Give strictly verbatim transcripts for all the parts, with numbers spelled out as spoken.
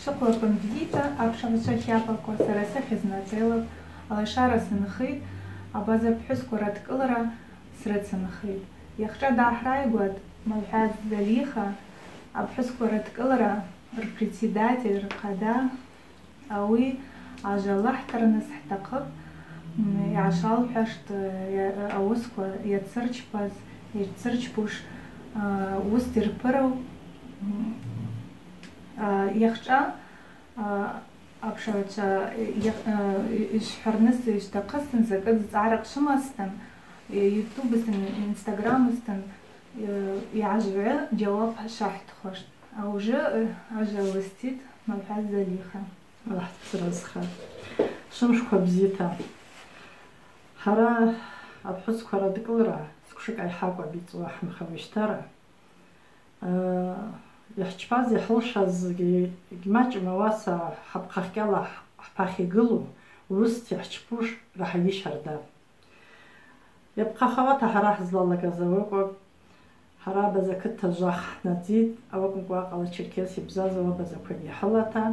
Швыхъвлапын бзита, апшыгӏвчва хьапаква сара сыхьыз нацӏрылапӏ, алашара сынхитӏ, абаза пхӏвысква радкӏылра срыцынхитӏ. Йахчӏва дгӏахрайгватӏ Малхӏваз Залиха, апхӏвысква радкӏылра рпредседатель, рхъада. Ауи ажва лахӏдырныс хӏтахъыпӏ, м, йгӏашалхӏваштӏ, йа-, ауысква йацырчпаз, йацырчпуш, а, уыс дирпыру, м, а, йахчӏва, а, апшыгӏвчва, йах-, а, йшвхӏварныс йшвтахъызтын, закӏы зцӏгӏара швымазтын, ютубызтын, инстаграмызтын, э, йгӏажвгӏвы джьауап швахӏтхуаштӏ. А уже, э, ажва лыститӏ Малхӏваз Залиха. Аллахӏ дпсыразха. Швымшква бзита. Хӏара апхӏвысква радкӏылра сквшыкӏ айхӏакӏвапӏ йцӏуа хӏынхагӏвищтара. Э, йхӏчпаз, йхӏылшазгьи гьмачӏым, ауаса хӏапхъахькӏьала хӏ-, хӏпахь йгылу, уысти хӏчпуш рахӏагьи щарда. Йапхъахауата хӏара хӏызлалагаз ауи акӏвпӏ, хӏара абаза кытта жвах хӏнадзитӏ, ауи акӏвымкӏва акъала Черкес йбзазауа абазаквагьи хӏылата,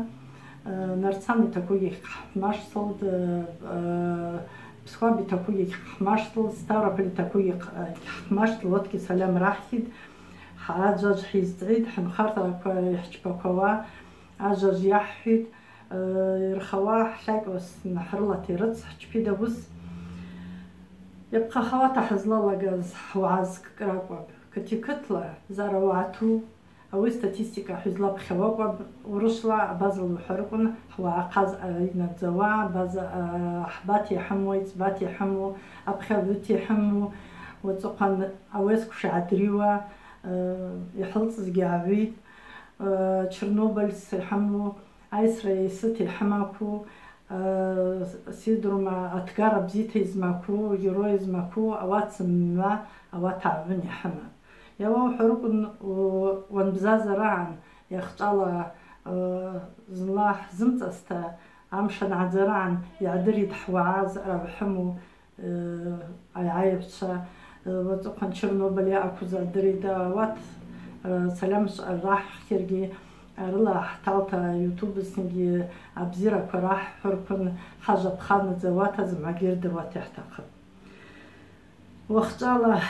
э, нарцан йтаквугьи хӏмаштылтӏ, э, э, Пскваб йтаквугьи хӏмаштылтӏ, Ставрополь йтаквугьи хӏмаштылтӏ, уатгьи сальам рахӏхитӏ, хӏаджваджв хӏйызцӏгӏитӏ, хӏынхартаква йхӏчпаквауа, Ажважв йахӏхӏвитӏ, э, йырхауа хӏлакьуа снахӏрылата йрыцхӏчпида уыс. Йапхъахауата хӏызлалагаз хӏуагӏа зкӏкӏра акӏвпӏ. Кыти кытла заъара уагӏа ту, ауи статистика хӏвизлапхьауа акӏвпӏ, урышвла абазала ухӏварыквын хӏуагӏа хъаз айнадзауа, абаза, а, хӏбат йхӏыму, айцӏбат йхӏыму, апхьагӏвыт йхӏыму, уацӏыхъван ауи асквш йгӏадриуа, э, йхӏылцӏызгьи агӏвитӏ. Э, Чернобыльс йхӏыму, айсра йайсыта йхӏымакву, э, Сидрума атгара бзита йызмакву, герой йызмакву, ауат зымгӏва, ауат агӏвын йхӏымапӏ. Йауа ухӏварыквын, у-, уанбзазарагӏан, йахчӏвала, э, зынла хӏзымцӏаста, амш ангӏадзарагӏан йгӏдыритӏ хӏуагӏа заъара ухӏыму, э, айгӏайыгӏвчва, э, уацӏыхъван Чернобыль йаъаквуз адыритӏ, ауат, э, сальам ш-, рахӏхьыргьи, арыла хӏталта ютубызтынгьи абзираква рахӏхӏвырквын, хӏажва пханадзауата зымгӏвагьи йырдыруата йхӏтахъыпӏ. Уахьчӏвала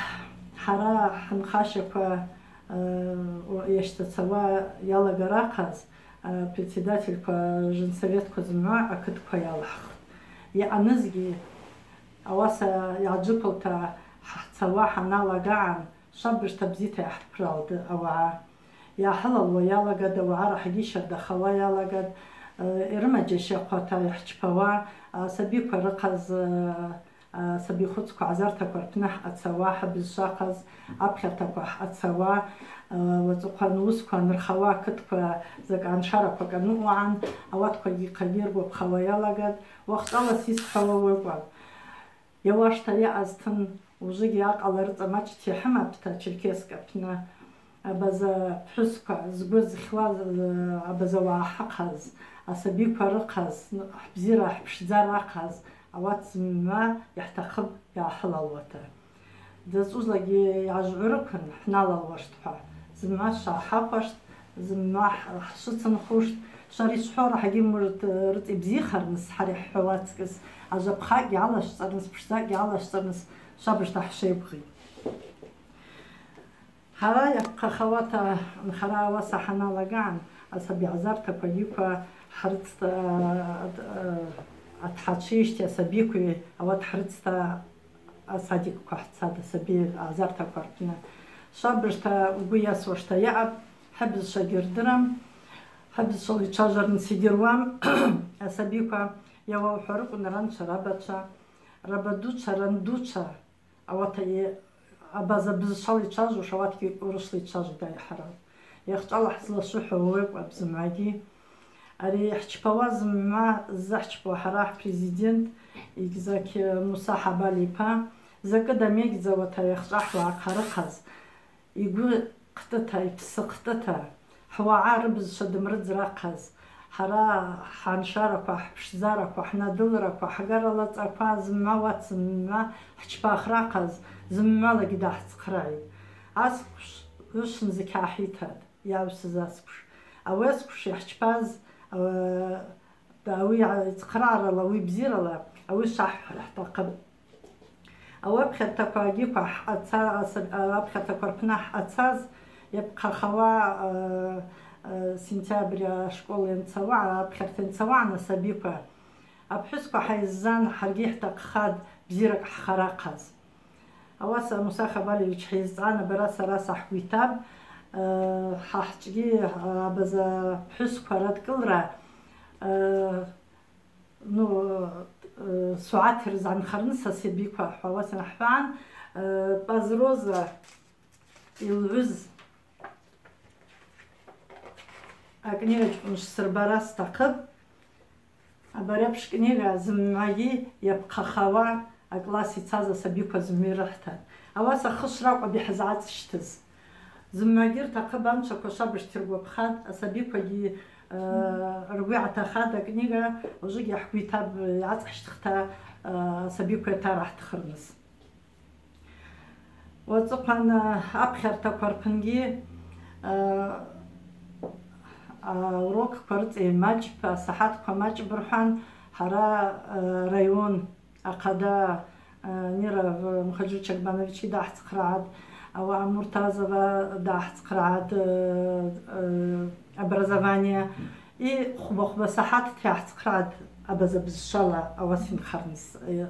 хӏара хӏынхащаква, э, йащтацауа йалагара ахъаз, э, председательква, женсоветква зымгӏва акытква йалхӏхтӏ. Йаъанызгьи, Ауаса йгӏаджвыквылта хӏцауа хӏаналагагӏан, швабыжта бзита йгӏахӏпралтӏ ауагӏа. Йгӏахӏылалуа йалагатӏ, ауагӏа рахӏагьи щардахауа йалагатӏ, э, йрымаджьащахъвата йхӏчпауа, асабиква рыхъаз, э, асаби хвыцква гӏазартаква рпны хӏъацауа, хӏыбызшва ахъаз, апхьартаква хӏъацауа, э, уацӏыхъван уысква анырхауа, акытква закӏ аншараквакӏ аныъуагӏан, ауатквагьи хъагьи йыргвапхауа йалагатӏ. Уахьчӏвала сисхӏвауа уакӏвпӏ. Йауашта йаъазтын, ужвыгьи акъала рыцӏа мачӏта йхӏымапӏта Черкесск апны, абаза пхӏвысква, згвы зхьуаз, абаза уагӏа хӏахъаз, асабиква рыхъаз, хӏбзира, хӏпшдзара ахъаз, ауат зымгӏва йхӏтахъыпӏ йгӏахӏылалуата. Дзацӏузлакӏгьи йгӏажвгӏврыквын хӏналалуаштӏ хӏва, зымгӏва швгӏахӏахваштӏ, зымгӏва хӏ-, хӏшвыцынхуштӏ, швара йшвхӏвауа рахӏагьи, может, рыцӏа йбзихарныс хӏара йхӏвауа ацкӏыс, ажвапхъакӏгьи алашвцӏырныс, пшдзакӏгьи алашвцӏырныс швабыжта хӏшвайгвгъитӏ. Хӏара йапхъахауата нхара ауаса хӏаналагагӏан, асаби гӏазартаква йыква хӏрыцта, а, а, атгӏачвищти асабикви, ауат хӏрыцта асадикква хӏцатӏ, асаби гӏазартаква рпны. Швабыжта угвы йасуашта йаъапӏ, хӏыбызшвагьи рдырам, хӏыбызшвала йчважварныс йгьаруам асабиква, йауа ухӏварыквын, ранчва, рабачва, рабадучва, рандучва, Ауат абаза бызшвала йчважвуш, ауатгьи урысла йчважвитӏ айхӏарала. Йахчӏвала хӏызлашвыхӏвауа уакӏвпӏ зымгӏвагьи. Ари хӏчпауа зымгӏва ззыхӏчпауа хӏара хӏпрезидент Эгьзакь Муса Хӏабали йпа закӏы дамегьдзауата йахчӏва хӏвагӏахъа рыхъаз, йгвы хътӏыта, йпсы хътӏыта, хӏвагӏа рыбызшва дымрыдзра ахъаз, хӏара хӏаншараква, хӏпшдзараква, хӏнадылраква, хӏгарала ацӏаква, зымгӏва уат зымгӏва хӏчпахра ахъаз, зымгӏвалагьи дгӏахӏцхърагӏитӏ. Асквш гӏвышвнызыкь гӏахӏитатӏ, йагӏвсыз асквш. Ауи асквш йхӏчпаз, а, ауи йцхърагӏарала, ауи бзирала, ауи швахӏхӏвара хӏтахъыпӏ. Ауи апхьартаква агьиква хӏъаца-, аса-, апхьартаква рпны хӏъацаз, йапхъахауа, а, а, сентябрь ашкол йанцауа, апхьарта йанцауагӏан асабиква. Апхӏвысква хӏайззан, хӏаргьи хӏтахъхатӏ бзиракӏ хӏхарахъаз. Ауаса Муса Хабалевич хӏайызцӏан, абара сара сахӏгвитапӏ, э, хӏа хӏчӏвгьи, э, абаза пхӏвысква радкӏылра, э, ну, э, сугӏат йрызгӏанхарныс асабиква хӏва, ауаса йанхӏван, э, Пӏаз Роза йылгӏвыз акнигачкӏвын швсырбара стахъыпӏ. Абари апш книга зымгӏвагьи йапхъахауа акласс йцаз асабиква зымгӏва йрыхӏтан. Ауаса хышв ракӏвапӏ йхӏызгӏацӏщтыз. Зымгӏвагьи ртахъыпӏ, анчваква швабыжта йыргвапхатӏ, асабиквагьи, э, ргвы йгӏатахатӏ акнига, ужвыгьи хӏгвитапӏ йгӏацӏхӏщтхта, э, асабиква йтаргӏатхырныс. Уацӏыхъван, а, апхьартаква рпынгьи, а, а, урокква рыцӏа ймачӏпӏ, асахӏатква мачӏпӏ рхӏван, хӏара, а, район ахъада, а, Ниров Мухаджир Чагбанович дгӏахӏцхърагӏатӏ, ауаъа Муртазова дгӏахӏцхърагӏатӏ, а, а, образование. И хвба-хвба сахӏатта йгӏахӏцхърагӏатӏ абаза бызшвала ауаса йынхарныс, а,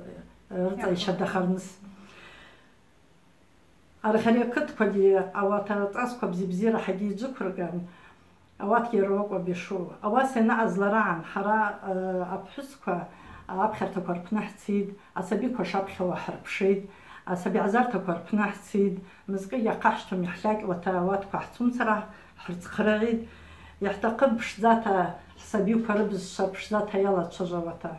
рыцӏа йщардахарныс. Арахьари акытквагьи ауат ацӏасква бзи-бзира хӏагьи йджвыквырган, ауатгьи ракӏвапӏ йшаъу. Ауаса йанаъаз ларагӏан, хӏара, э, апхӏвысква, а, апхьартаква рпны хӏцитӏ, асабиква шапхьауа хӏырпшитӏ, асабигӏзартаква рпны хӏцитӏ, мызкъыгьи ахъахӏщтуам йхӏлакьуата ауатква хӏцумцара хӏырцхърыгӏитӏ. Йхӏтахъыпӏ пшдзата хӏсабиква рыбызшва пшдзата йалачважвауата.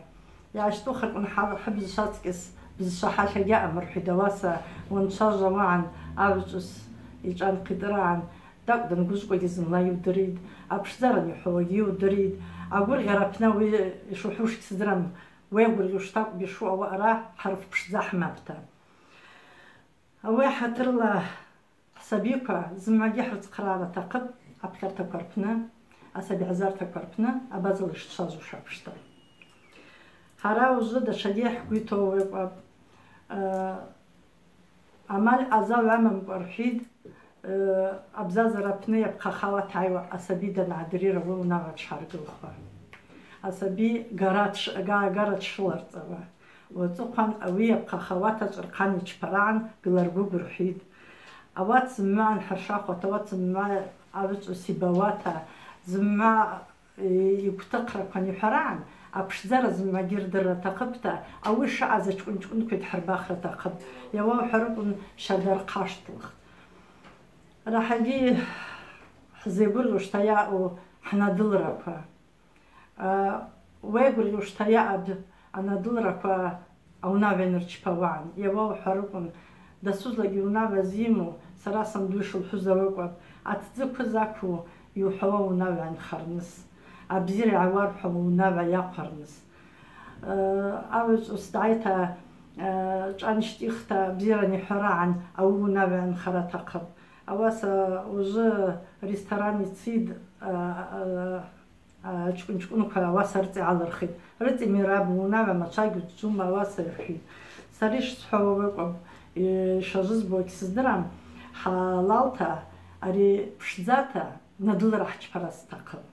Йгӏащтӏухырквын хӏа-, хӏыбызшва ацкӏыс бызшва хӏалъа гьаъам, рхӏвитӏ, ауаса уанчважвауагӏан, агӏвычӏвгӏвыс йчӏван хъитӏырагӏан, тӏакӏв дангвыжвкӏвагьи зынла йудыритӏ, апшдзара йухӏвауагьи йудыритӏ, агвыргъьара апны ауи йшухӏвуш гьсыздырам, уагвыргъьуш тӏакӏв йшаъу ауаъа хӏарф пшдза хӏымапӏта. Ауи ахӏатырла Хӏсабиква, зымгӏвагьи хӏырцхърагӏара атахъыпӏ апхьартаква рпны, асабигӏзартаква рпны абазала йшчважвуш апшта. Хӏара ужвы датшагьи хӏгвитауа акӏвпӏ, э, амаль аза гьамамкӏва рхӏвитӏ, э, абзазара апны йапхъахауата йгӏайуа асаби дангӏадырира ауи унагӏва дшгӏаргылхуа. Асаби гара дш-, га-, агара дшыларцӏауа. Уацӏыхъван ауи йапхъахауата чӏвырхъан йчпарагӏан гыларгвыгв рхӏвитӏ. Ауат зымгӏва анхӏыршахуата, ауат зымгӏва агӏвычӏвгӏвыс йбауата, зымгӏва, э, йгвтыхъраква анихӏварагӏан, апшдзара зымгӏвагьи рдырра атахъыпӏта, ауи шаъаз ачкӏвын-чкӏвынква йдхӏырбахра атахъыпӏ, йауа ухӏварыквын щарда рхъаштылхтӏ. Рахӏагьи хӏзайгвыргъьуштайа аъу хӏнадылраква. А, уайгвыргъьуштайа аб-, анадылраква аунагӏва йанырчпауагӏан, йауа ухӏварыквын, дасузлагьи унагӏва зиму, сара санду йшылхӏвуз ауи акӏвпӏ, атдзы квыз акву йухӏвауа унагӏва йанхарныс, абзира йгӏауархӏвауа унагӏва йахъварныс. Э, агӏвычӏвгӏвыс дгӏайта, э, чӏван щтӏихта, бзира анихӏварагӏан ауи унагӏва йанхара атахъыпӏ. Ауаса ужвы ресторан йцитӏ, э, э, А, чкӏвын-чкӏвынква ауаса рыцӏа йгӏалырхитӏ. Рыцӏа ймирапӏ, унагӏва мачагьи уджвджвума, ауаса йхӏвитӏ. Сара йшсхӏвауа акӏвпӏ, э, йшажвызбауа гьсыздырам, хӏалалта, ари пшдзата надылра хӏчпара стахъыпӏ.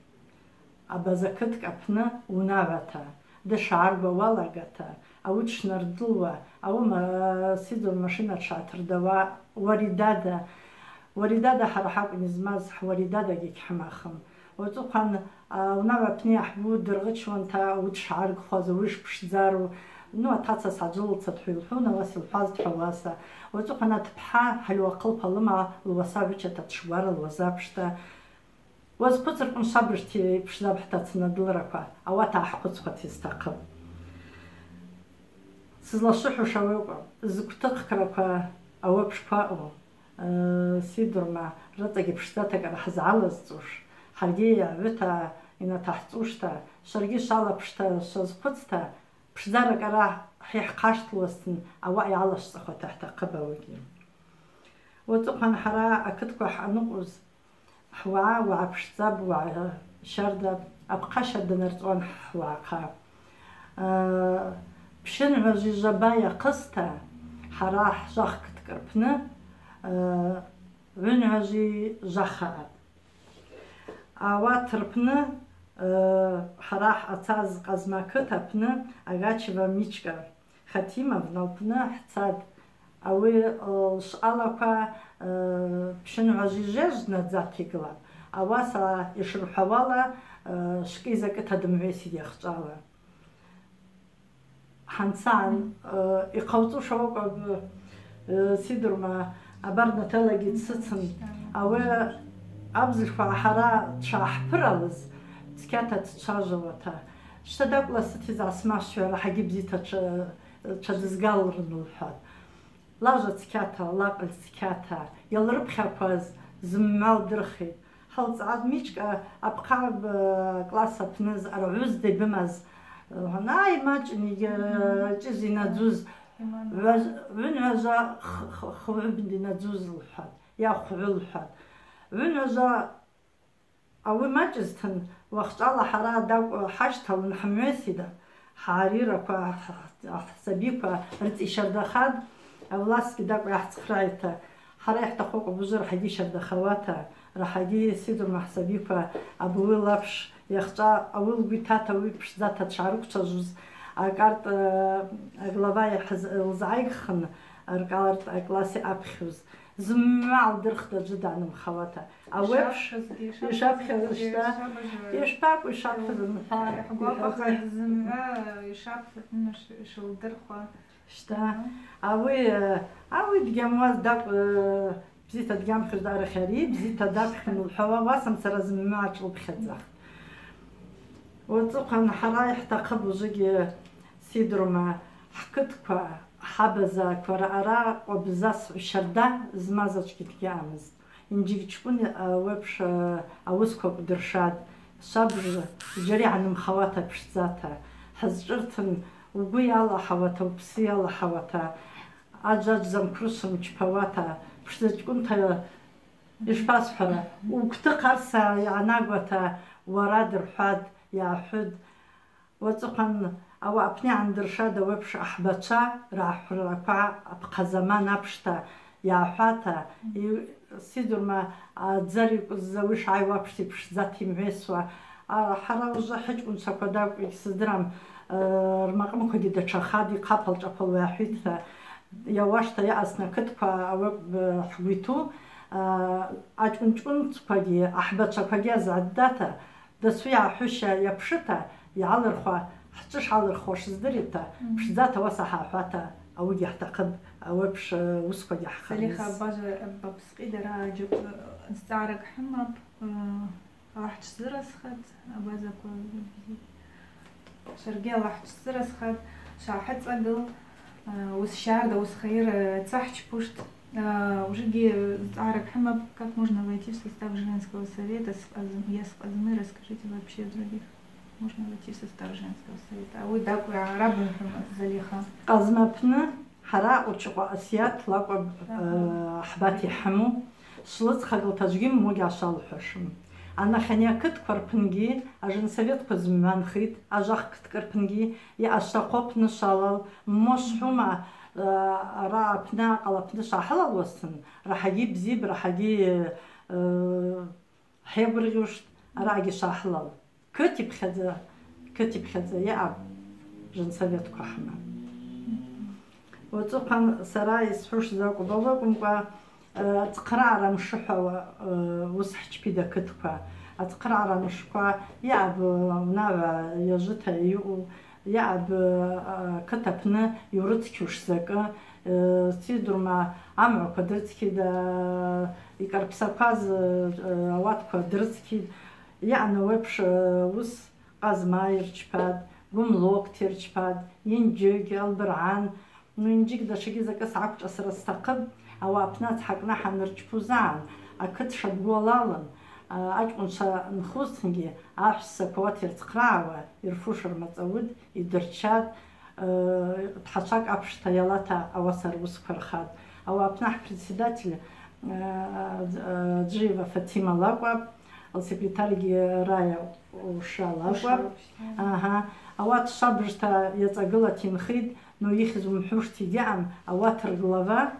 Абаза кыткӏ апны унагӏвата, дшгӏаргва уалагата, ауи дшнардылуа, ауи ма-, Сидор машина дшгӏатырдауа, Уаридада, Уаридада хӏара хӏакӏвын йызмаз, хӏуаридадагьи гьхӏымахым. Уацӏыхъван, а, унагӏва апны йгӏахӏбу дыргъычуанта, ауи дшгӏаргхуаз, ауи шпшдзару. Ну, атаца сгӏаджвылалцатӏ хӏва йылхӏвун, ауаса йылхӏвазтӏхӏва ауаса. Уацӏыхъван атпхӏа хӏальуа хъылпа лыма луаса гӏвычата дшгвара луаза апшта. Уазхъвыцырквын швабыжта йпшдзапӏ хӏтаца надылраква, ауат гӏахӏхъвыцхуата йстахъыпӏ. Сызлашвыхӏвуш ауи акӏвпӏ, згвтыхъкраква ауи апшква аъу, э, Сидорма рыцӏагьи пшдзата кӏара хӏызгӏалазцӏуш, хӏаргьи йагӏвыта йнатахӏцӏушта, шваргьи швалапшта швазхъвыцта, пшдзара кӏара хӏи хӏхъаштылуазтын, ауаъа йгӏалашвцӏахуата хӏтахъыпӏ ауигьи. Уацӏыхъван хӏара акытква хӏъаныкъвуз, Хӏвагӏа уагӏа пшдзапӏ, уагӏа щардапӏ, апхъа щарда нарцӏуан хӏвагӏахъа. Э, пщынгӏважви жваба йахъызта, хӏара хӏжах кыткӏ рпны, э, гӏвынгӏважви жваха аъапӏ. Ауат рпны, э, хӏара хӏъацаз Къазма кыт апны Агачева Мичкӏа Хатимовна лпны хӏцатӏ. Ауи, э, лшвъалаква, э, пщынгӏважви жвежв надзата йгылапӏ. Ауаса йшырхӏвауала, э, швкӏи закӏыта дымгӏвеситӏ йахчӏвала. Хӏанцан, э, йхъауцӏуш ауакӏвапӏ, э, Сидорма абар Наталагьи дсыцын. Ауи абзыхӏва хӏара дшгӏахӏпыралыз, цкьата дчважвауата. Щта дакӏвла сыт йызгӏасмасхӏвуа, рахӏагьи бзита тшва-, тшвадызгалрын, лхӏватӏ. Лажва цкьата, лакъыль цкьата, йалрыпхьакваз зымгӏва лдырхитӏ. Хӏалцӏгӏатӏ Мичкӏа апхъа, э, класс апны зъарагӏвызда йбымаз, э, гьанай мачӏни, э, чӏызи йнадзуз, гӏваз-, гӏвынгӏважва х-, х-, хгӏвыбнда йнадзуз лхӏватӏ, йа хгӏвы лхӏватӏ. Гӏвынгӏважва Ауи мачӏызтын, уахьчӏвала хӏара дакӏву хӏащталын хӏымгӏвеситӏ, хӏгӏарираква, хӏ-, хӏ-, хӏсабиква рыцӏа йщардахатӏ, авластгьи дакӏву йгӏацхърагӏитӏта, хӏара йхӏтахъу акӏвпӏ ужвы рахӏагьи йщардахауата, рахӏагьи Сидорма хӏсабиква абули лапш йахчӏва, ауи лгвы йтата, ауи пшдзата дшгӏарыквчважвуз, акӏарт, э, аглава йхӏыз-, лзгӏайгхын, аркӏарт акласс йъапхьуз. Зымгӏва гӏалдырхтӏ аджы дгӏанымхауата. Ауи апш йшапхьаз, йшапхьаз, йшапхьаз, йшапхьаз, йшапхьаз, йшапхьаз, йшапхьаз, йшапхьаз, йшапхьаз, йшапхьаз, зымгӏва йшапхьаз, йшылдырхуа. Щта. Ауи, э, ауи дгьамуаз дакӏву, э, бзита дгьамхуз арахьари, бзита дапхьун лхӏвауа, уасамцара зымгӏва гӏачӏвылпхьадзахтӏ. Уацӏыхъван хӏара йхӏтахъыпӏ ужвыгьи Сидорма хӏкытква, хӏабазаква раъара къвабзасгӏв щарда змаз ачкӏвынкӏ гьаъамызтӏ. Йынджьыгчкӏвын, а, ауи апш, а, ауысква кӏвдыршатӏ. Швабыж зджьара йгӏанымхауата пшдзата, хӏызчӏвыртын угвы йалахӏауата, упсы йалахӏауата, аджв-аджв замкрусым чпауата, пшдзачкӏвынта йшпасхӏвара, угвтыхъ арса йгӏанагуата, уара дырхӏватӏ, йгӏахӏвытӏ. Уацӏыхъван ауи апны йгӏандыршатӏ ауи апш ахӏбачва ргӏахӏвраква апхъазаман апшта йгӏахӏвата, и-, Сидорма адзар йкъвызза ауи шгӏайуа апшта йпшдзата йымгӏвесуа. А, хӏара ужвы хӏычкӏвынчваква дакӏву йгьсыздырам, э, рмакъымквагьи датшахатӏ, йхъапал-чӏапал уагӏахӏвитӏта, йауашта йаъазтын акытква ауи акӏвпӏ хӏгвиту, э, ачкӏвынчкӏвынквагьи ахӏбачваквагьи азгӏаддзата, Дасу йгӏахӏвыща йапшыта, йгӏалырхуа, хӏчӏвы шгӏалырхуаш здыритӏта, пшдзата уаса хӏгӏахӏвата, ауыгьи хӏтахъыпӏ, ауи апш, э, уысквагьи хӏхъарныс. Салиха, абаза, абапскъи дара аджьакӏ, э, зцӏгӏаракӏ хӏымапӏ, э, Аллахӏ тшзыразхатӏ, абазаква бзи. Шваргьи Аллахӏ тшзыразхатӏ, швгӏахӏыцӏагыл, э, уыс щарда, уыс хайыр, э, цахӏчпуштӏ. А, ужгьи зцӏгӏаракӏ хӏымапӏ, как можно войти в состав женского совета с Къаз-, я с Къазмы, расскажите вообще о других. Можно войти в состав женского совета. Ауи дакӏву йгӏарабын хӏымапӏ, Залиха. Къазмы апны хӏара Учукъва Асият лакӏвпӏ, э, хӏбат йхӏыму, шлыдзхъагылта аджвгьи моги гьшалхӏвашым. Анахьани акытква рпынгьи аженсоветква зымгӏва нхитӏ, ажвах кыткӏ рпынгьи йаъаз швахъвы апны швалал, мо швхӏвума, Э, араъа апны, акъала апны швгӏахӏылалуазтын, рахӏагьи бзипӏ, рахӏагьи, э, хӏайгвыргъьуштӏ, араъагьи швгӏахӏылал. Кыт йпхьадза, кыт йпхьадза йаъапӏ женсоветква хӏама. Уацӏыхъван сара йсхӏвуш закӏвпӏ, ауи акӏвымкӏва, Ацхърагӏара мшы хӏва, э, уыс хӏчпида кытква. Ацхърагӏара мшква йаъапӏ, унагӏва йажвыта йаъу, йаъапӏ, э, кыт апны йурыцкьуш закӏы, э, сидурма амгӏваква дрыцкьида, йкӏарпсакваз, э, ауатква дрыцкьид. Йаъан ауи апш, э, уыс Къазма йырчпатӏ, Гвымлокт йырчпатӏ, Йынджыг, Албыргӏан, Ну, Йынджыг датшагьи закӏы сгӏаквчӏвасра стахъыпӏ, ауи апны ацхӏакӏны хӏанырчпуз агӏан, акыт шабгу алалын, а, ачкъвынчва нхузтынгьи, ахӏвссаква ауат йырцхърагӏауа, йырфуш рмацӏауыд, йдырчатӏ, э, тхӏачвакӏ апшта йалата ауаса руысква рхатӏ. Ауи апны ахӏ председатель э, Аджиева Фатима лакӏвапӏ, лсекретарьгьи Рая Уша лакӏвапӏ. Уша, Уша. Ага. Ауат швабыжта йацӏагылата йынхитӏ, ну йыхьыз уымхӏвушта йгьаъам, ауат рглава,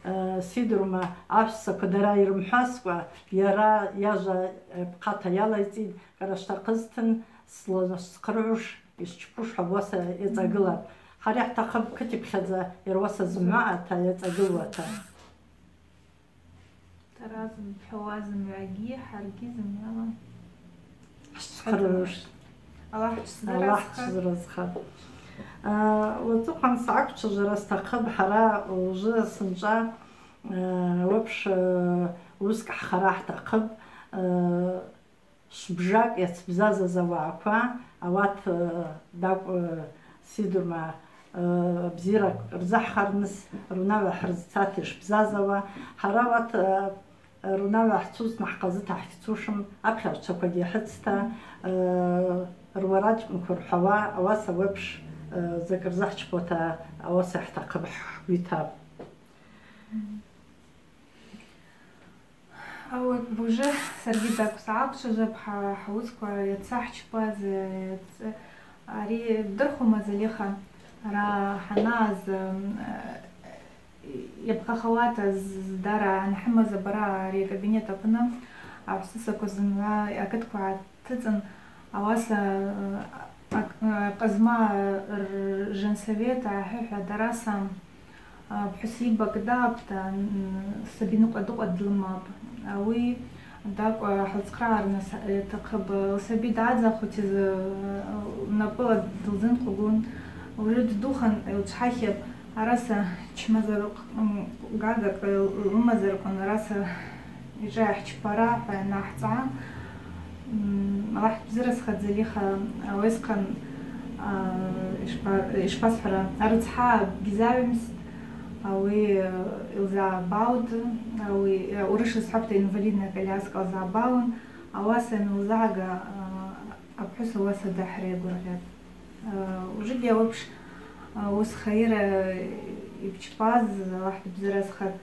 э, Сидорума ахӏвссаква дара йрымхӏваскӏва, йара йажва, э, пхъата йалайцӏитӏ, кӏара швтахъызтын, сла-, схъыргӏуш, йсчпуш хӏва, ауаса йацӏагылапӏ. Хӏара йхӏтахъыпӏ кытипхьадза йаруаса зымгӏвагӏата йацӏагылуата. Дара зымхӏвауа зымгӏвагьи хӏаргьи зымгӏвала хӏсхъыргӏуш. Аллахӏ Аллахӏ дшвзыразхъа. Дшвзыразхъа. А, уацӏыхъван сгӏаквчважвара стахъыпӏ, хӏара ужвы сынчӏва, а, уапш, а, уыскӏ хӏхара хӏтахъыпӏ, а, швбжакӏ йацбзазаз ауагӏаква, ауат, э, тӏакӏв, э, Сидорума, э, абзиракв рзыхӏхарныс рунагӏва хӏырзцата йшбзазауа, хӏара ауат, э, рунагӏва хӏцузтын хӏхъазыта хӏгьцушым, апхьагӏвчваквагьи хӏыцта, э, руарачкӏвынква рхӏвауа, ауаса уапш, э, закӏ рзыхӏчпауата, ауаса йхӏтахъыпӏ, хӏгвитапӏ. Ауи уже саргьи тӏакӏв сгӏаквчважвапӏ, хӏа-, хӏуысква йацахӏчпаз, йац-, ари бдырхума, Залиха, ара хӏанаъаз, м, йабгъахауата з-, здара анхӏымаз абара ари акабинет апны, а, хӏвсысаква зымгӏва акытква тыцӏын, ауаса, а, а, Къазма ржьансовет ахӏвахӏватӏ, араса, а, пхӏвысйыбакӏ даъапӏта, н-, саби ныкъвадыкъвад длымапӏ. Ауи тӏакӏв хӏылцхърагӏарныс атахъыпӏ, лсаби дгӏадзахута, напӏыла дылзынкъвгун, уже ддухын, йылчхӏахьыпӏ, араса чмазарыкъ-, м, гагакӏ лымазаркъван, араса йшӏа йхӏчпара хӏва йанахӏцӏгӏа, м, Аллахӏ дбзыразхъа, Залиха, ауи асхъан, а, йшпа-, йшпасхӏвара, рыцхӏа гьизагӏвымстӏ, ауи, э, йылзагӏбаутӏ, ауи, э, урышв зхӏвапӏта, инвалидная коляска лзагӏбаун, ауаса йанлызгӏага, а, апхӏвыс ауаса дгӏахӏрайгвыргъьатӏ. Э, ужгьи ауи апш, э, уыс хайыр, э, йбчпаз, Аллахӏ дбзыразхъатӏ.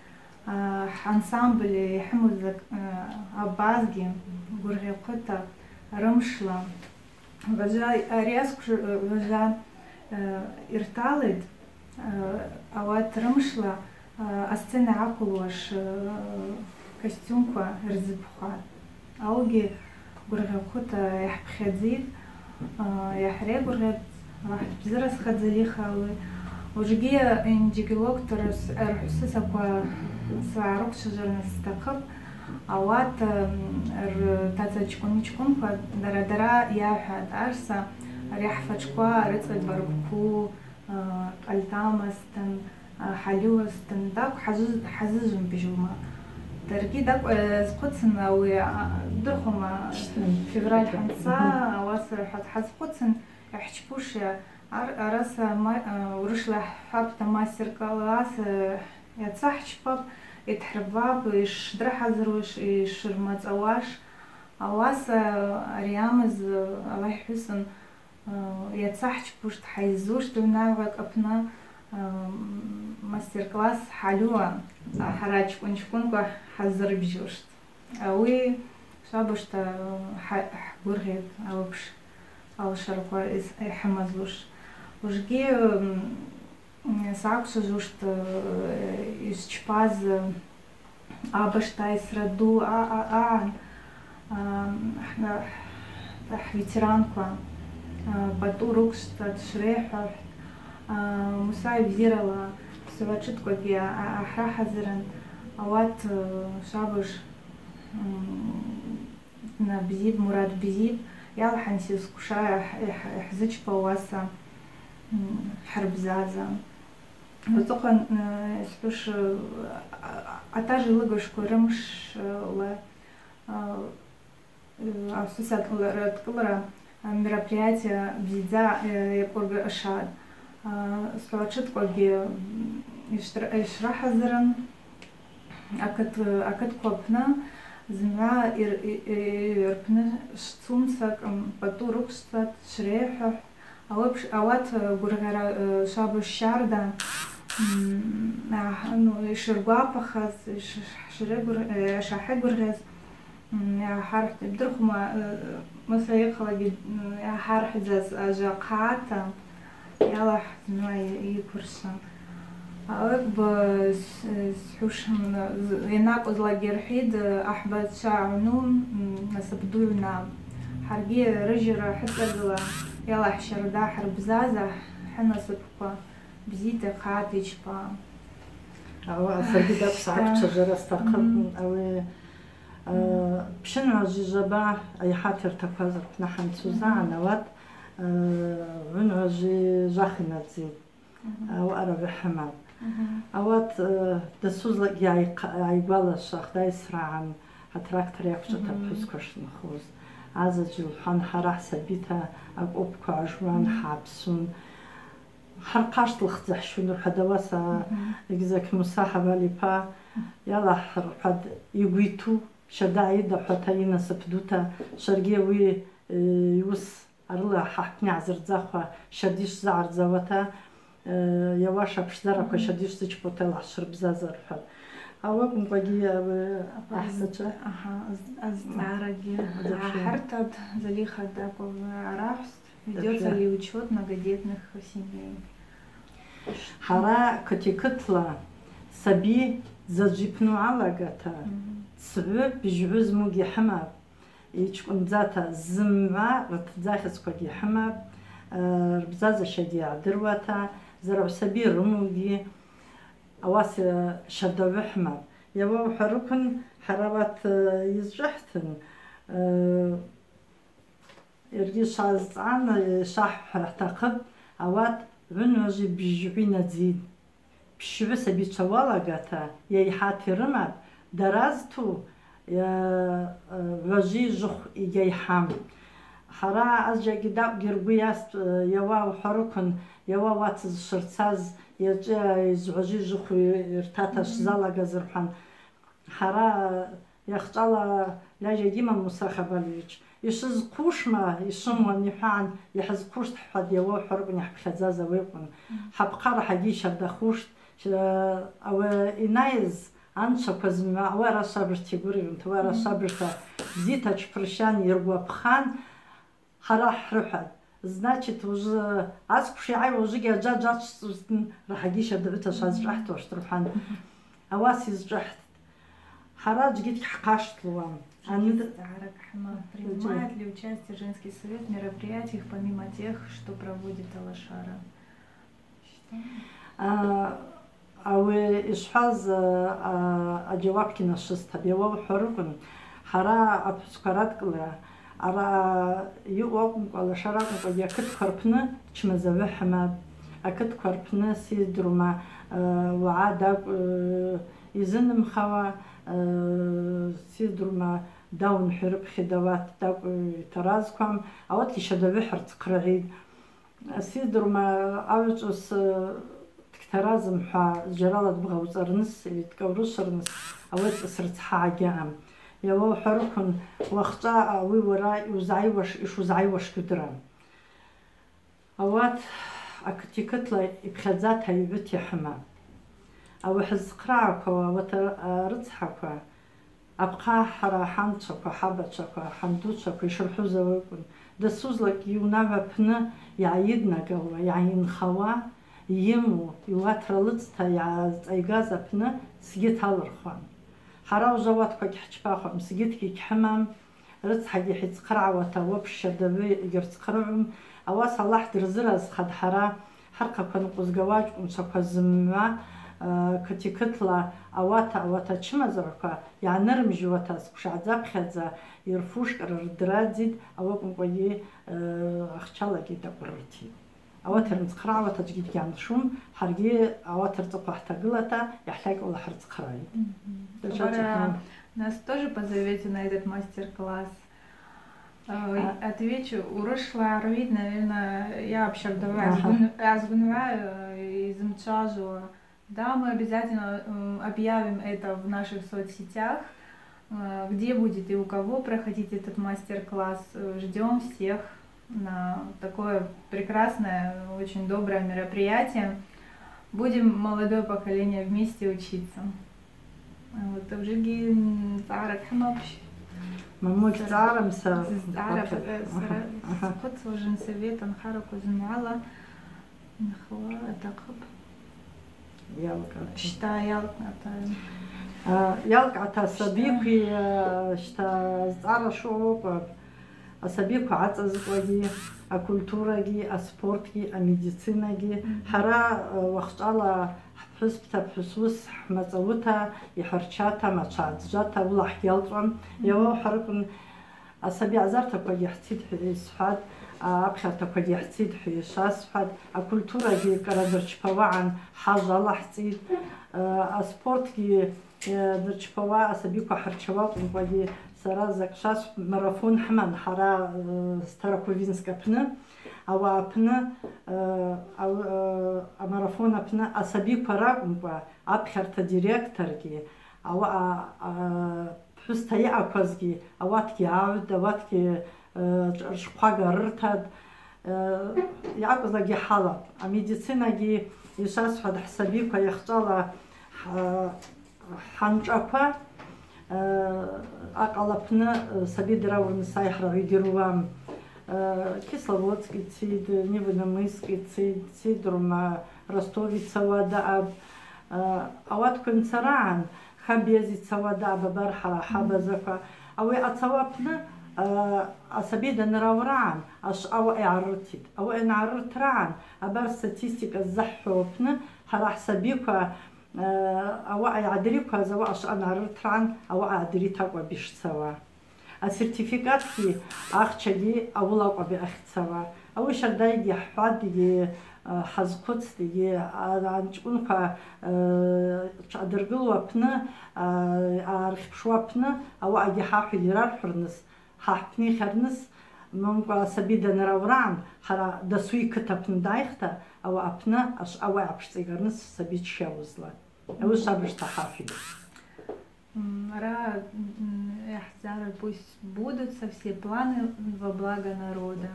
А, хӏансамбль йхӏымуз, а, абазгьи гвыргъьахъвыта, рымшла. Важа, ари асквш-, важа, а, йырталитӏ, а, ауат рымшла, а, асцена йгӏаквылуаш, а, костюмква рзыбхуатӏ. Ауыгьи гвыргъьахъвыта йхӏпхьадзитӏ, а, йгӏахӏрайгвыргъьатӏ, Аллахӏ дбзыразхъа, Залиха, ауи. Ужгьи йынджьагьи локтор рс-, рхӏвсысаква сгӏарыквчважварныс стахъыпӏ. Ауат, м, ртаца чкӏвын-чкӏвынква дара-дара йагӏвхӏватӏ, арса рахӏфачӏвква рыцӏа йбаргвку, а, къальтӏамазтын, а, хӏалиуазтын, тӏакӏв хӏазы-, хӏазыжвым быжьума. Даргьи тӏакӏв, э, зхъвыцын ауи, а, бдырхума, февраль хӏанца, ауаса рахӏватӏ, хӏазхъвыцын, йхӏчпушйа, ар-, араса ма-, а, урышвла хӏхӏвапӏта мастер-класс, э, йацахӏчпапӏ, йдхӏырбапӏ, йшдырхӏазыруаш, йшырмацӏауаш. Ауаса ари амыз, э, Аллахӏ йхӏвусын, Йацахӏчпушт, хӏайззушт унагӏвакӏ апны, мастер-класс хӏалиуа, хӏара чкӏвын-чкӏвынква хӏазырбжьушт. Ауи швабыжта хӏа-, хӏгвыргъьатӏ, ауи апш алшараква йс-, йхӏымазлуш. Ужгьи, м, сгӏаквчважвушт, йсчпаз, Абашта йсра ду а-, а-, агӏан, а, хӏна-, хӏветеранква, а, пӏатӏу рыквшвта дшрейхӏвахӏвтӏ, а, Муса йбзирала суратчытквагьи а-, а-, ахӏрахӏазырын, ауат, а, швабыж, м, Бзип, Мурат Бзип, йалхӏан сизквша йх-, йх-, йхӏзычпауа, ауаса, м, хӏырбзаза. Уацӏыхъван, э, йсхӏвуш, э, а-, а-, атажв йлыгажвква рымшла, э, э, асоциатлра дкӏылра, э, мероприятие бзидздза, э, йакӏвыргашатӏ. Э, суратчытквагьи, м, йшра-, йшрахӏазырын, акыт-, акытква апны зымгӏва йр-, й-, й-, йырпны швцумцакӏ, м, пӏатӏу рыквшвтта дшрейхӏвахӏвтӏ. Ауи апш-, ауат, э, гвыргъьара, э, швабыж щарда, М, агь-, ну, йшыргвапахаз, йш-, шырыгвр-, э, йшахӏыгвыргъьаз, м, йгӏахӏархӏвтӏ, йбдырхума, э, Муса йыхъалагьи, м, йгӏахӏархӏвдзаз ажва хъата, йалахӏ зымгӏва йы-, йыквыршван. Ауи акӏвпӏ, с-, схӏвушын, з-, йанакӏвызлакӏгьи рхӏвитӏ, ахӏбачва гӏвну, м, насып ду гӏвна. Хӏаргьи рыжьра хӏыцӏагыла, йалахӏ щарда хӏырбзаза, хӏынасыпква. Бзита хъата йчпа. Ауаъа саргьи дакӏвсгӏаквчважвара стахъыпӏ. Мгм. Ауи, а, Мгм. пщынгӏважви жваба айхӏата йыртахъуз рпны хӏанцуз агӏан, ауат, а, гӏвынгӏважви жвах йнадзитӏ. Мгм. Ауаъа рагӏви хӏымапӏ. Мгм. Ауат, а, дасузлакӏгьи айхъа-, айгвалашвахтӏ, дайсрагӏан, атрактор йаквчӏвата Мгм. пхӏвысква шнхуз. Азаджвылхӏван, хӏара хӏсабита акӏвыпква гӏажуан, Мгм. хӏгӏапсун. Хӏырхъаштылхтӏ, зыхӏшунур хӏвада, ауаса Мгм. Гзек Муса Хӏабал йпа йалахӏ рхӏватӏ, йгвиту, щарда гӏайыда хӏвата, йынасып дута, шваргьи ауи, э, йуыс арыла хӏахпны йгӏазырдзахуа, щарда йшвзыгӏардзауата, э, йауаш апшдзараква Мгм. щарда йшвзычпауата йалахӏ швырбзаза рхӏватӏ. Ауи акӏвымкӏвагьи ауи ахӏбачва. Ага, аз-, азцӏгӏарагьи Вообще. гӏахӏыртатӏ, Залиха дакӏву арахвстӏ. Ведётся ли учёт многодетных семей? Хӏара Кытикытла саби заджв йпну гӏалагата, Мгм. цгӏвы быжьгӏвы змугьи хӏымапӏ, йчкӏвындзата зымгӏва рытдзахьызквагьи хӏымапӏ, э, рбзазащагьи йгӏдыруата, заргӏв саби рымугьи, ауаса щардагӏвы хӏымапӏ. Йауа ухӏварыквын, хӏара ауат, э, йызчӏвыхӏтын, э, Йаргьи швазцӏгӏан, йшвахӏвра атахъыпӏ, ауат гӏвынгӏважви быжьгӏви йнадзитӏ. Пщгӏвы сабичва уалагата, йайхӏата йрымапӏ, дара зту, йа-, гӏважви жвыхв йгьайхӏам. Хӏара азджьакӏгьи дакӏвгьи ргвы йастӏ, йауа ухӏварыквын, йауа ауат зшвырцаз, йачӏвыйа йызгӏважви жвыхв йыртата Мгм. швзалагаз рхӏван. Хӏара йахчӏвала лажьа гьиман Муса Хабалевич. Йшвызхъушма, йшвымуан йхӏван, йхӏызхъуштӏ хӏватӏ, йауа ухӏварыквын йхӏпхьадзаз ауи акӏвын. Хӏапхъара хӏагьи щардахуштӏ, ща-, ауи йнайыз анчваква зымгӏва, ауи ара швабыжта йгвыргъьунта, ауи ара швабыжта бзита тшпырщан, йыргвапхан, Хӏара хӏрыхӏватӏ. Значит, уже ацӏквш йгӏайуа ужвыгьи аджа-, аджаджваджвтын рахӏагьи щардагӏвыта швазчӏвахтуаштӏ рхӏван. Ауаса йызчӏвахтӏ. Хӏара аджгьи дгьхъаштылуам. Аны Принимает ли участие женский совет в мероприятиях, помимо тех, что проводит Алашара? А, ауи йшхӏваз, а, аджьауапгьи нашвызтапӏ, йауа ухӏварыквын, хӏара апхӏвысква радкӏылра, ара йаъу акӏвымкӏва, Алашара акӏвымкӏва, акытква рпны чмазагӏвы хӏымапӏ, акытква рпны сиздрума, а, уагӏа дакӏву, а, йзынымхауа, а, сиздрума даун хӏвирыпхьи дауат дакӏву йтаразквам, ауатгьи щардагӏвы хӏырцхърыгӏитӏ. Сиздрума, агӏвычӏвгӏвыс, э, дгьтаразымхӏва, зджьарала дбгъауцӏарныс, дкӏаурышвырныс, ауи ацӏас рыцхӏагӏа гьаъам. Йауа ухӏварыквын, уахъчӏва ауи уара йузгӏайуаш-, йшузгӏайуашгьи удырам. Ауат акыт-, акытла йпхьадзата йгӏвыта йхӏымапӏ. Ауи хӏызцхърагӏаква, ауат ар-, а, рыцхӏаква, Апхъа хӏара хӏанчваква, хӏабачваква, хӏандучваква йшырхӏвуз ауи акӏвын, дасу злакӏгьи унагӏва апны йгӏайыднагалуа, йгӏайынхауа, йыму, йуатра лыцта йгӏазцӏайгаз апны сгьыт алырхуан. Хӏара ужвы ауатква гьхӏчпахуам, сгьытгьи гьхӏымам, рыцхӏагьи хӏицхърагӏуата уапш щардагӏвы йгьырцхърыгӏум, ауаса Аллахӏ дырзыразхатӏ хӏара Хӏархъаква нкъвызгауа чкӏвынчваква зымгӏва, э, кыти-кытла ауата, ауат ачымазагӏвква йгӏанырымжьуата, сквшагӏдзапхьадза йырфушкӏра рдрадзитӏ, ауи акӏвымкӏвагьи, э, ахчалагьи дакӏвырртитӏ. Ауат йрымцхърагӏуата аджгьи дгьаншум, хӏаргьи ауат рцӏыхъва хӏтагылата йхӏлакьула хӏырцхърайитӏ. Мгм. Дальше Тамара, ответим. Нас тоже позовете на этот мастер-класс? Э, А. Отвечу, урышла арвид, наверное, я вообще давай Ага. азгун-, азгунва, э, изымчажу. Да, мы обязательно, м, объявим это в наших соцсетях. Э, где будет и у кого проходить этот мастер-класс, э, ждём всех на такое прекрасное, очень доброе мероприятие. Будем молодое поколение вместе учиться. Вот, ужгьи, м, цӏаракӏ хӏымапщ. Мамуль цӏарам са. Цӏаракӏ, э, сара схъвыцуа женсовет анхараква зымгӏвала нхауа атахъыпӏ. Йалкӏгӏата. Щта йалкӏгӏата. А, йалкӏгӏата асабикви, а, щта зцӏара шугӏваква. Асабиква гӏацӏазкӏуагьи, акультурагьи, аспортгьи, амедицинагьи. Мгм. Хӏара, э, уахъчӏвала хӏпхӏвыспа, пхӏвысуыс хӏмацӏауыта, йхӏырчата, мачва гӏадзжвата, уыла хӏгьалцӏуам. Мгм. Йауа хӏаракӏын асаби гӏазартаквагьи хӏцитӏ хӏва йсхӏватӏ, а, апхьартаквагьи хӏцитӏ хӏва йшвасхӏватӏ, акультурагьи кӏара дырчпауагӏан хӏажв алахӏцӏитӏ, э, аспортгьи Э, дырчпауа асабиква хӏырчауа акӏвымкӏвагьи сара закӏ швасхӏв марафон хӏыман хӏара, э, Старокувинск апны. Ауаъа апны, э, ау-, э, амарафон апны асабиква ракӏвымкӏва апхьарта директоргьи, ауаъа, а, пхӏвыста йаъаквазгьи ауатгьи гӏагӏвтӏ, ауатгьи, э, ршхъвага рыртатӏ. Э, йъакӏвзлакӏгьи хӏалапӏ. Амедицинагьи йшвасхӏватӏ, хӏсабиква йахчӏвала хӏ-, хӏанчӏваква, э, акъала апны, э, саби драурныс айхра гӏайдируам. Э, Кисловодск йцитӏ, Невинномысск йцитӏ, Сидрума, Ростов йцауа даъапӏ. Э, ауатква ймцарагӏан, Хабез йцауа даъапӏ абар хӏара хӏабазаква. Ауи ацауа апны, э, асаби данраурагӏан, ашвъа ауаъа йгӏарыртитӏ. Ауаъа йангӏарыртрагӏан, абар статистика ззыхӏхӏвауа апны, хӏара хӏсабиква, э, ауаъа йгӏадрикваз, ауаъа ашвъа ангӏарыртрагӏан, ауаъа йгӏадритӏ акӏвпӏ йшцауа. Асертификатгьи ахчагьи ауыла акӏвпӏ йъахьцауа. Ауи щардагьи хӏхӏватӏ, йгьи, э, хӏазхъвыцтӏ, йгьи, а, анчкӏвынква, э, тшъадыргылуа апны, а, архьпшуа апны, ауаъагьи хӏахв йрархӏвырныс, хӏахӏпны йхъарныс, момкӏва асаби данраурагӏан, хӏара дасу йкыт апны дайхта, ауаъа апны ашвъа ауаъа йгӏапшцӏайгарныс саби дшйауызла. Ауи швабыжта хӏахвитӏ. М, ара, м, йхӏзара, пусть сбудутся все планы во благо народа.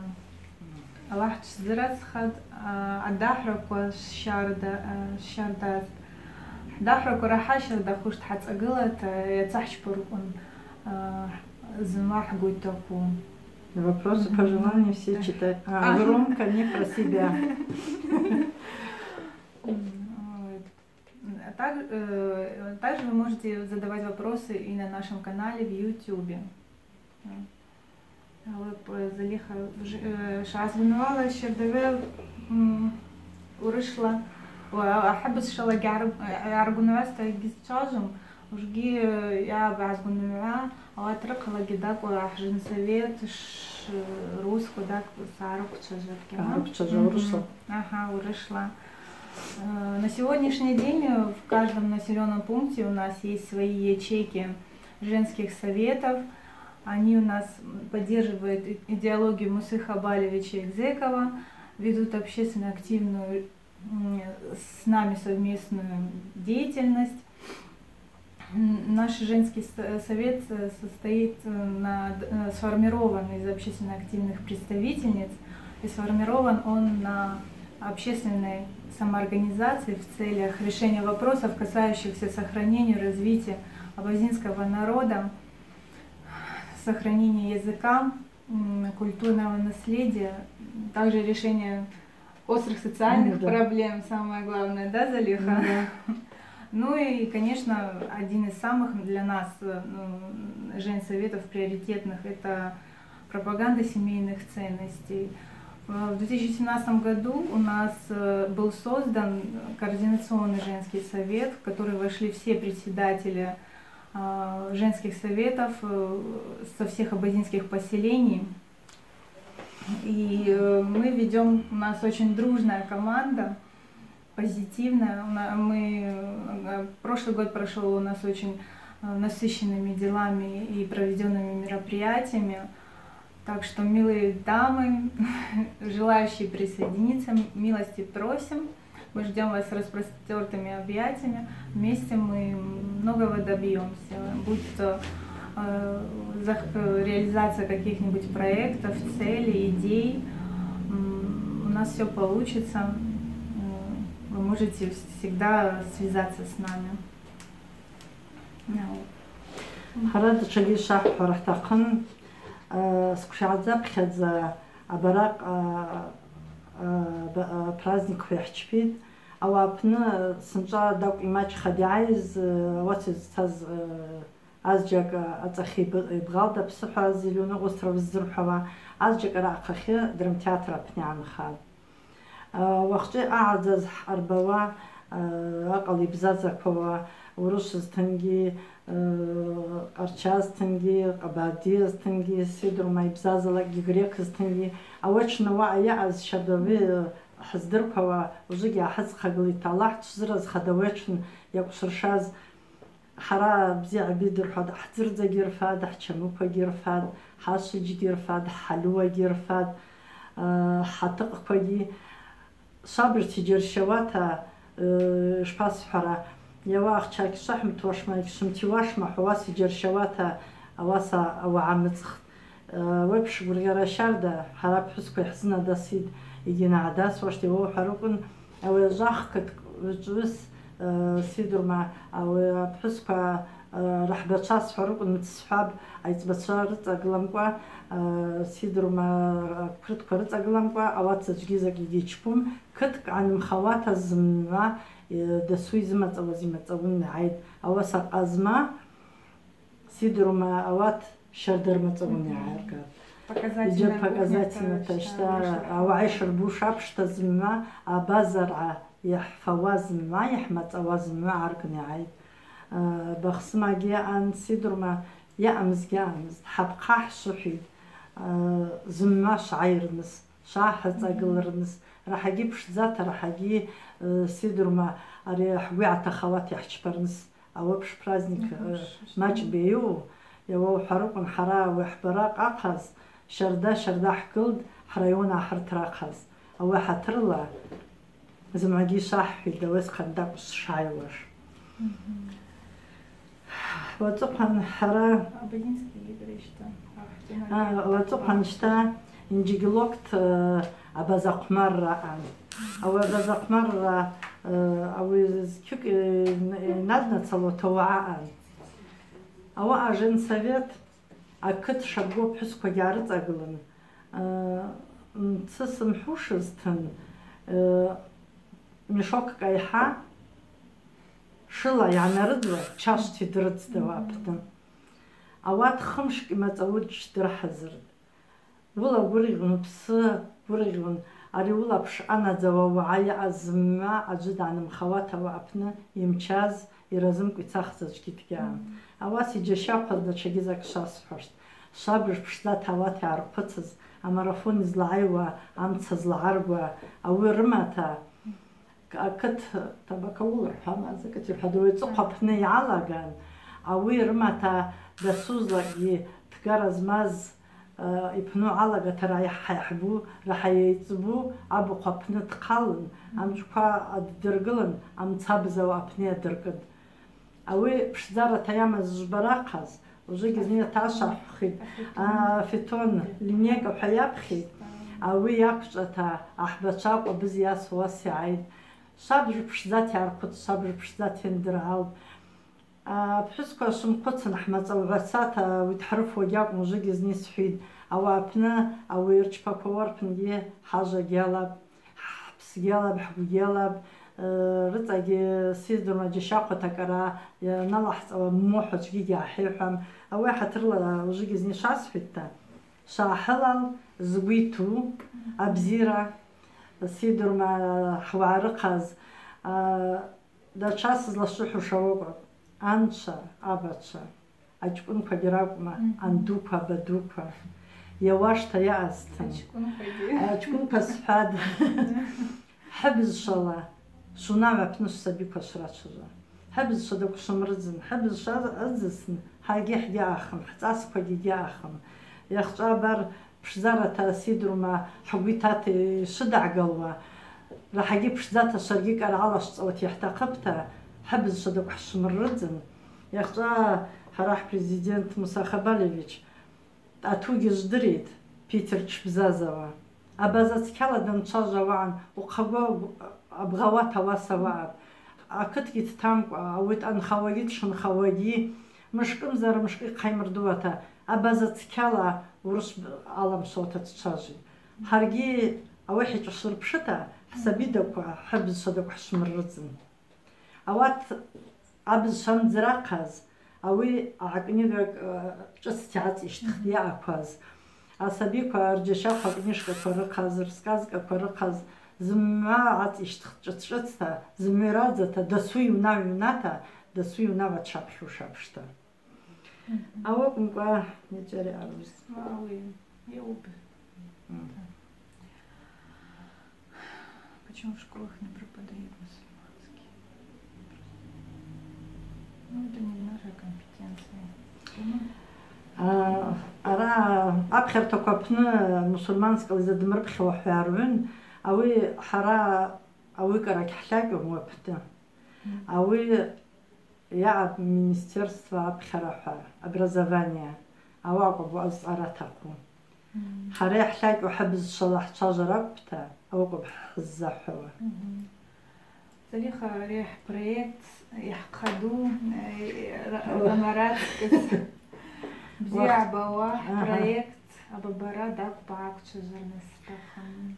Аллахӏ дшзыразхъат, а, адахӏвраква щарда-, а, щардаз. Хӏдахӏвраква рахӏа щардахуштӏ, хӏацӏагылата йацахӏчпарквун, а, зымгӏва хӏгвы йтахъу. Вопросы, пожелания все читать. А, громко, не про себя. М, вот. А так, э, также вы можете задавать вопросы и на нашем канале в Ютубе. Алып, э, Залиха, э, швгӏазгвынгӏвуала щардаве, м, урышвла, ва ахӏ-, ахӏбызшвала гьар-, э, аргвынгӏвуазта йгьсчважвум, ужгьи, э, йа бгӏазгвынгӏвуа, ауат рыхъалагьи дакӏву ахӏ женсовет, ш-, русскую, дакӏву сагӏарыквчважватӏ. Сагӏарыквчважва урышвла. Ага, урышвла. Э, на сегодняшний день, э, в каждом населённом пункте у нас есть свои ячейки женских советов. Они у нас, м, поддерживают и-, идеологию Мусы Хабалевича Экзекова, ведут общественно активную, м, с нами совместную деятельность. М, наш женский с-, совет, э, состоит, э, на д-, э, сформирован из общественно активных представительниц, и сформирован он на общественной самоорганизации в целях решения вопросов, касающихся сохранения и развития абазинского народа, сохранения языка, м, культурного наследия, также решения острых социальных, ну да, проблем, самое главное, да, Залиха? Ну да. Ну и, конечно, один из самых для нас, э, ну, женсоветов приоритетных — это пропаганда семейных ценностей. Э, в две тысячи семнадцатом году у нас, э, был создан координационный женский совет, в который вошли все председатели, а, женских советов, э, со всех абазинских поселений. И, э, мы ведём, у нас очень дружная команда, позитивная. У на-, мы, э, прошлый год прошёл у нас очень, э, насыщенными делами и проведёнными мероприятиями. Так что, милые дамы, желающие присоединиться, милости просим. Мы ждём вас с распростёртыми объятиями. Вместе мы многого добьёмся, будь то, э, зах-, э, реализация каких-нибудь проектов, целей, идей. М, у нас всё получится. М, Вы можете всегда связаться с нами. Ну. Хара датшагьи швахӏвара хӏтахъын, э, сквшагӏадзапхьадза абаракъ, э, э, ба-, э, праздник хвехчпит. Ауи апны сынчӏва дакӏв ймачӏхатӏ йгӏайыз, э, ауаса йызцаз, э, азджьакӏ, э, ацӏахьы йб-, йбгъалда Псыхӏва Зеленый остров ззырхӏвауа, азджьакӏ араъа ахъахьы драмтеатр апны йгӏанхатӏ. Уахъчӏвы йъагӏадзаз хӏъарбауа, акъала йбзазаквауа, урышв зтынгьи, къарча зтынгьи, къабарди зтынгьи, сидрума йбзазалакӏгьи, грек зтынгьи, ауи атшын ауаъа йаъаз щардагӏвы хӏыздырквауа, ужвыгьи гӏахӏызхъагылитӏ, Аллахӏ дшвзыразхаз ауи атшын йакӏвшвыршаз. Хӏара бзигӏ бидырхӏватӏ, хӏдзырдзагьи рфатӏ, хӏчамыквагьи рфатӏ, хӏашвиджьгьи рфатӏ, хӏхӏалуагьи рфатӏ, э, хӏатыкъквагьи. Швабыжта йджьарщауата, э, шпасхӏвара, йауа ахча гьшвахӏмытуашма, йгьшвымтиуашма хӏва, ауаса йджьарщауата, ауаса ауагӏа мыцӏхтӏ. Уепш гвыргъьара щарда, хӏара апхӏвысква йхӏзынадаситӏ, йгьи йнагӏдасуаштӏ, йауа ухӏварыквын, ауи ажвах кыткӏ гӏвычӏвгӏвыс, э, сидрума, ауи апхӏвысква, э, рахӏбачва схӏварыквын мыц схӏвапӏ, айцӏбачва рыцӏагыламкӏва, э, сидрума, э, кврытква рыцӏагыламкӏва, ауат заджвгьи закӏгьи йгьичпум, кыткӏ гӏанымхауата зымгӏва, э, дасу йзымацӏауаз ймацӏауын йгӏайтӏ, ауаса Къазма, сидрума, ауат щарда рмацӏауын йгӏаргатӏ. Иджы показательно, то есть, а, ауагӏа йшырбуш апшта зымгӏва, абазаргӏа йхӏфауа зымгӏва, йхӏмацӏауа зымгӏва гӏаргын йгӏайтӏ. А, бахсымагьи аъан, сидрума, йаъамызгьи аъамызтӏ, хӏапхъа хӏшвыхӏвитӏ, а, зымгӏва швгӏайырныс, швгӏахӏыцӏагылырныс, рахӏагьи пшдзата, рахӏагьи, э, сидрума, ари хӏгвы йгӏатахауата йхӏчпарныс. Ауи апш праздник, э, мачӏ бейу, йауа ухӏварыквын, хӏара ауи хӏбаракъ ахъаз, щарда-щарда хӏгылтӏ, хӏрайон ахӏыртра ахъаз. Ауи хӏатырла зымгӏвагьи швахӏхӏвитӏ, ауи асхъан дакӏвшвшайуаш. Уацӏыхъван хӏара, а, уацӏыхъван щта Инджигилокт, э, абазахъвмарра аъан. Ауи абазахъвмарра, э, ауи зкьыкӏ, э, н-, э, йнаднацалуата уагӏа аъан. Ауаъа женсовет акыт шабгу апхӏвысквагьи гӏарыцӏагылын, э, мцы сымхӏвушызтын, э, мешок кӏайхӏа шыла йгӏанарыдзуа чашвта йдрыдзтӏ ауи апны. Ауат хымшкӏ ймацӏауыдж дырхӏазыртӏ. Уыла гвыргъьун, упсы гвыргъьун, ари уыла пшъанадзауа уагӏа йаъаз зымгӏва аджвы дгӏанымхауата ауи апны йымчаз, йразымкӏва йцахыз аджвгьи дгьаъам. Ауаса йджьащахъваз датшагьи закӏ швасхӏвуаштӏ. Швабыж пшдзата ауат йгӏархъвыцыз, амарафон йызлагӏайуа, амца злагӏаргуа, ауи рымата, К-, акыт Табакаул рхӏвама, закӏыт йхӏвада, ауи ацӏыхъва апны йгӏалаган, ауи рымата дасу закӏгьи тгара змаз, э, йпны гӏалагата райхӏхӏбу, рахӏа йайцӏбу абыхъв апны дхъалын, амшӏква аддыргылын, амца быза ауи апны йадыркӏытӏ. Ауи пшдзарата йамаз жвбара ахъаз, ужвыгьи зни аташв ахӏвхитӏ, а, фитон, линейка хӏва йапхьитӏ, ауи йаквчӏвата ахӏбачва къвабыз йасуа йгӏайтӏ. Швабыж пшдзата йгӏархъвыцтӏ, швабыж пшдзата йандыргӏалтӏ. Апхӏвысква швымхъвыцын, хӏмацӏаугӏвацата, ауи дхӏрыфуа гьакӏвым, ужвыгьи зни схӏвитӏ. Ауи апны, ауи йырчпаквауа рпынгьи хӏажва гьалапӏ. Хӏпсы гьалапӏ, хӏгвы гьалапӏ, э, рыцӏагьи сиздзума, джьащахъвата кӏара йаналахӏцӏауа мухӏ аджвгьи гьахӏихӏвам. Ауи хӏатырла ужвыгьи зни швасхӏвитӏта, швгӏахӏылал, згвы йту, абзира, сидзума, хӏуагӏа рыхъаз, а, датша сызлашвыхӏвуш ауи акӏвапӏ, анчва, абачва. Ачкӏвынквагьи ракӏвма, андуква, абадуква. Йауашта йаъазтын. Ачкӏвынквагьи. Ачкӏвынква схӏватӏ. Хӏыбызшвала, швунагӏва апны швсабиква шврачважва. Хӏыбызшва дакӏвшвымрыдзын, хӏыбызшва ъадзысны, хӏаргьи хӏгьаъахым, хӏцӏасквагьи гьаъахым. Йахчӏва абар пшдзарата сидрума хӏгвитата йшвыдагӏгалуа, рахӏагьи пшдзата шваргьи кӏаргӏалашвцӏауата йхӏтахъыпӏта, хӏыбызшва дакӏвшвымрыдзын. Йахчӏва хӏара хӏпрезидент Муса Хабалевич, атугьи жвдыритӏ, Питер тшбзазауа. Абаза цкьала данчважвауагӏан, ухъагва абгъауата ауаса уаъапӏ. Акытгьи дтамкӏва, ауи дъанхауагьи дшынхауагьи, мышкӏымзара мышкӏы йхъаймырдуата, абаза цкьала урышв аламшвауата дчважвитӏ. Гьаргьи ауи хӏичӏвашвырпшыта, хӏсабидаква хӏыбызшва дакӏвхӏшвмыррыдзын. Ауат абызшва амдзрахъаз, ауи акнигакӏ, э, шӏыцта гӏацӏищтхтӏ йаъакваз. Асабиква рджьащахъва книжкаква рыхъаз, рсказкаква рыхъаз, зымгӏва гӏацӏищтхтӏ шӏыц-шӏыцта, зымгӏва радзата, дасу йунагӏва йуната, дасу йунагӏва дшапхьуш апшта. Мгм. Ауи акӏвымкӏва йачӏвари арбуз. Ауи йауби. Мгм. Почему в школах не преподают мусульманский? Ну, это не в нашей компетенции. А, ара апхьартаква апны мусульманскала йзадмырпхьауа хӏва йаргӏвун, ауи хӏара ауи кӏаракӏ хӏлакьума уапны. Мгм. Ауи Йаъапӏ министерство апхьара хӏва, образование, ауи акӏвпӏ уаъа зцӏара атахъу. Мгм. Хӏара йхӏлакьу хӏыбызшвала хӏчважвара акӏвпӏта, ауи акӏвпӏ хӏыззахӏвауа. Мгм. Зарифа, ари хӏпроект йхӏхъаду, э, ра-, рамарадзкӏыз бзи йбауа хӏпроект абабара дакӏвпӏ гӏаквчважварныс атахъын.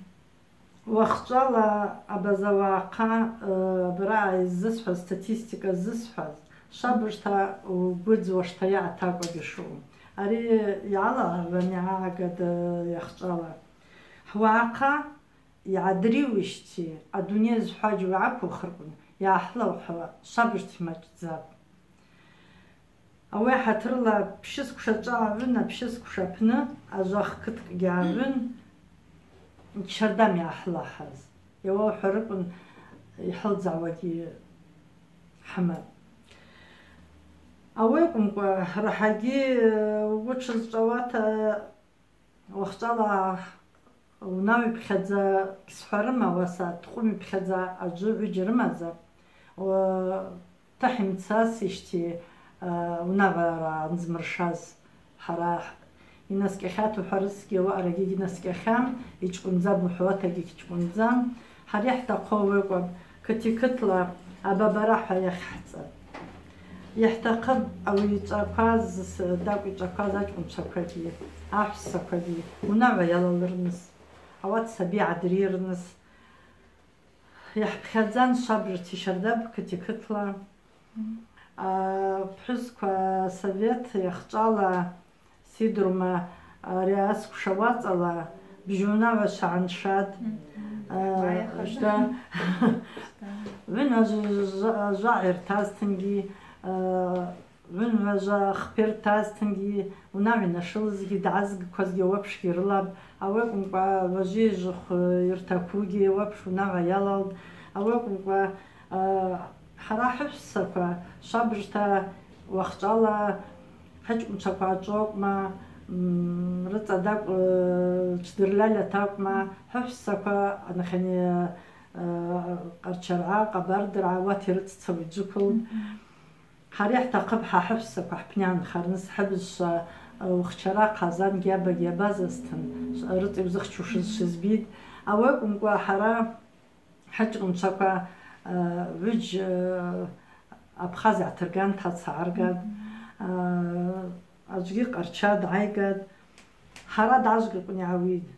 Уахьчӏвала абаза уагӏахъа, э, бара йзысхӏваз, статистика ззысхӏваз, швабыжта угвыдзуашта йаъа атакӏвагьи шаъу. Ари йгӏалагӏван йгӏагатӏ, э, уахьчӏвала. Хӏвагӏахъа йгӏадриуищти, адуней зхӏваджьу йгӏаквухырквын, йгӏахӏлаухӏвауа швабыжта ймачӏдзапӏ. Ауи ахӏатырла пщы сквша чӏвагӏа агӏвын, апщы сквша апны ажвах кыткӏгьи агӏвын, щардам йгӏахӏлахӏаз. Йауахӏварыквын йхӏылдзгӏауагьи хӏымапӏ. Ауи акӏвымкӏва, рахӏагьи, э, угвы тшызчӏвауата, Уахьчӏвала унагӏва йпхьадза гьсхӏварыма, ауаса ткъвым йпхьадза аджвы гӏвыджь рымаза, о, тахь йымцасищти, а, унагӏвара андзмыршаз хӏара йнаскӏьахьата ухӏварызгьи, ауаъарагьи гьнаскӏьахьам, йчкӏвындзапӏ ухӏвауатагьи гьчкӏвындзам. Хӏара йхӏтахъу ауи акӏвпӏ, кыти-кытла абабара хӏва йахьхӏцӏа. Йхӏтахъыпӏ ауи йчӏвакваз, дакӏву йчӏвакваз ачкӏвынчваквагьи, ахӏвссаквагьи унагӏва йалалырныс, ауат саби гӏадрийырныс. Йхӏпхьадзан швабыжта йщардапӏ кыти-кытла. А, пхӏвысква совет йахьчӏвала Сидрума ари асквша уацӏала бжьунагӏва швагьаншатӏ. Мгм. А, Байахъаз. Щта, щта. Гӏвын ажва, ажва, ажва гӏертазтынгьи, а, гӏвын ажва хпертазтынгьи, унагӏва йнашылызгьи, дгӏазгквазгьи уапшгьи рылапӏ. Ауи акӏвымкӏва, важи жвхв йыртаквугьи уапш унагӏва йалалтӏ. Ауи акӏвымкӏва, а, хӏара хӏвыссаква швабыжта уахьчӏвала хӏычкӏвынчваква ачӏвокъма, м, рыцӏа дакӏву, э, чвдырльальа атакъвма, хӏвыссаква анахьани, э, къарчаргӏа, къабардыргӏа, ауат йрыццауа йджвыквылтӏ. Мгм. Хӏара йхӏтахъыпӏ хӏа хӏвыссаква хӏпны йгӏанхарныс, хӏыбызшва, э, ухчара, хъазан гьаба гьабазазтын, рыцӏа йузыхчуш шизбитӏ. Ауи акӏвымкӏва хӏара хӏычкӏвынчваква, э, гӏвыджь, э, Абхъаз йгӏатырган, таца гӏаргатӏ. Мгм. Э, аджвгьи къарча дгӏайгатӏ. Хӏара дгӏажвгаквын йгӏауитӏ.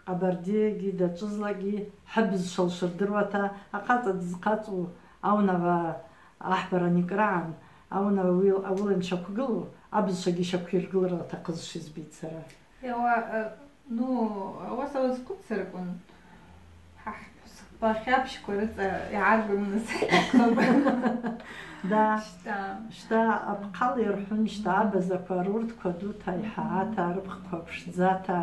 Къабардейгьи, дачӏвызлакӏгьи, хӏыбызшва лшвырдыруата, ахъацӏа дызхъацӏу аунагӏва ахӏбара никӏрагӏан, аунагӏва ауи, ауыла йаншаквгылу, абызшвагьи йшаквйыргылра атахъыз шизбитӏ сара. Йауа, э, ну, ауаса уазхъвыцырквын, хӏа хӏпхъапщква рыцӏа йгӏаргванныс хӏтахъыпӏ. Да. Щта. Щта апхъала йырхӏвун, щта абазаква рурдква дута, йхӏагӏата, рыпхъква пшдзата,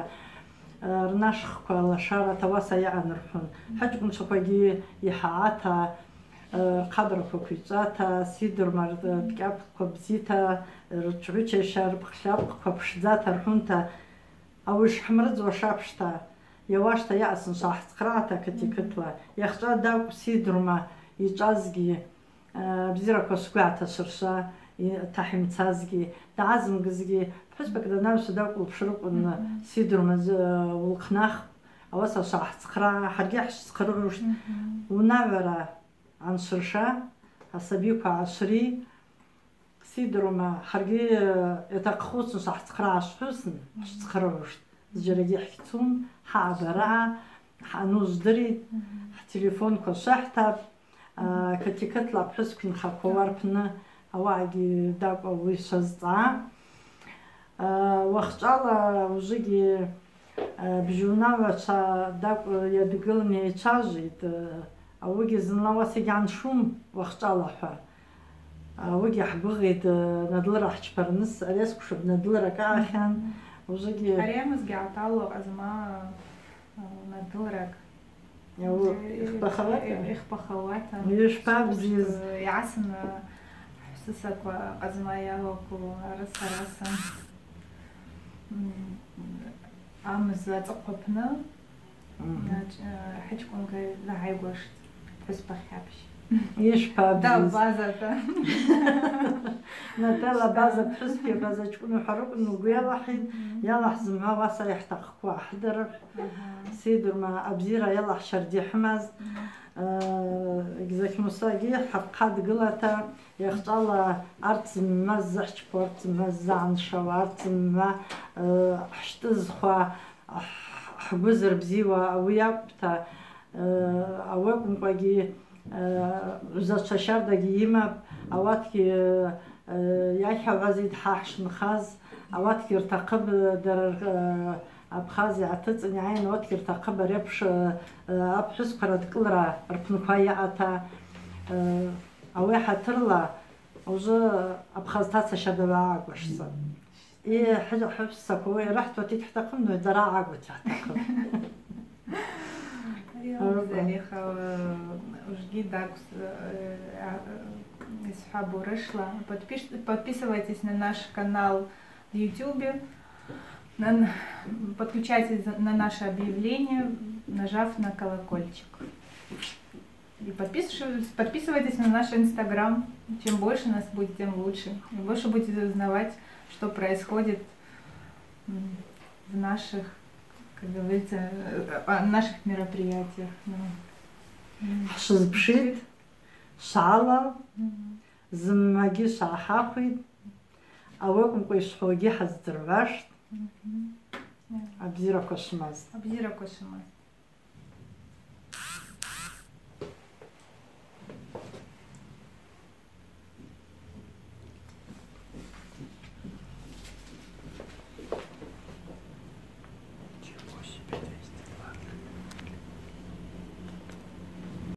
э, рнашхква лашарата, ауаса йаъан рхӏвун. Хӏычкӏвынчваквагьи йхӏагӏата, э, рхъабраква квайчӏвата, сидрума, э, ркӏьапква бзита, рчгӏвычаща, рыпхъ-лъапкъква пшдзата рхӏвунта, Ауи шхӏымрыдзуаш апшта, йауашта йаъасын швгӏахӏцхърагӏата кыти-кытла, йахьчӏва дакӏву сидрума йчӏвазгьи, э, абзираква сгвы йгӏаташвыршва, атахь йымцазгьи, дгӏазымгызгьи, пхӏвыспакӏ данамшва дакӏву лпшрыквын, мгм, сидрума з-, э, улхънахпӏ, Ауаса швгӏахӏцхърагӏа, хӏаргьи хӏшвцхърыгӏуштӏ. Мгм. Унагӏвара аншвырша, асабиква гӏашври, сидрума, хӏаргьи, э, атахъхуцун швгӏахӏцхърагӏа швхӏвусын, хӏшвцхърыгӏуштӏ. Зджьарагьи хӏгьцум, хӏаъа бараъа, хӏаъану жвдыритӏ, мгм, хӏтелефонква швахӏтапӏ. А, Катикатла апхӏвысквин хаквауа рпны ауагӏагьи дакӏву ауи швазцӏгӏа. А, уахьчӏвала ужвыгьи, а, бжьунагӏвачва дакӏву йадгылын йайчважвитӏ, а, ауыгьи зынла уаса йгьаншум уахьчӏвала хӏва. А, ауыгьи хӏгвыгъитӏ, а, Надлыра хӏчпарныс, ари асквшапӏ Надлыра кӏаахьан, ужвыгьи. Ари амызгьи гӏаталу Къазма Надылракӏ. Йау, э, ихпахауата? Ихпахауата. Йшпа бзиз. Йгӏасына хӏвсысаква Къазма йалакву араса-араса. М, амыз ацӏыхъва апны, мгм, нач-, э, хӏыҷкӏвынква дгӏайгуаштӏ, пхӏвыспа хьапщ. Йшпа бзиз. Да, базата. Нателла база пхӏвыспи, база чкӏвыну хӏва рыквын угвы йалахӏитӏ, мгм, йалахь зымгӏва уаса йхӏтахъ. Ква хӏдырыпхӏ. Ага. Сидурма абзира йалахь щарда йхӏымаз. Мгм. Э, Гзач Мусагьи хӏахъа дгылата, йахьчӏвала арт зымгӏва ззыхӏчпу, арт зымгӏва ззыгӏаншауа, арт зымгӏва, э, хӏщтӏызхуа, хӏ-, хӏгвы зырбзиуа ауи акӏвпӏта, э, ауи акӏвымкӏвагьи, э, гӏвзачва щардагьи йымапӏ, ауатгьи, э, Э, йахьагӏвазитӏ хӏа хӏшынхаз, ауатгьи ртахъыпӏ, дара, э, Абхазия атыцӏын йгӏайын, ауатгьи ртахъыпӏ ари апш, э, э, апхӏвысквара дкӏылра рпынква йаъата, э, ауи хӏатырла, ужвы Абхаз таца щардала агӏагвашцӏа. И хӏы-, хӏвыссаква ауи йрыхӏтуата йгьхӏтахъым, но дара агӏагвата йхӏтахъыпӏ. Арио, Арио. Залиха, э, ужгьи дакӏвс-, э, а, э, йсхӏвапӏ урышла. Подпиш-, подписывайтесь на наш канал в Ютубе. На н-, подключайтесь на наше объявление, нажав на колокольчик. И подписывайтесь, подписывайтесь на наш Инстаграм. Чем больше нас будет, тем лучше. И больше будете узнавать, что происходит, м, в наших, как говорится, э, о наших мероприятиях. Да. М. Хӏшвызпшитӏ, швгӏалал, мгм, зымгӏвагьи швгӏахӏахвитӏ, ауи акӏвымкӏва йшвхӏвуагьи хӏаздзыргӏваштӏ. Мгм. Абзираква швымаз. Абзираква швымаз.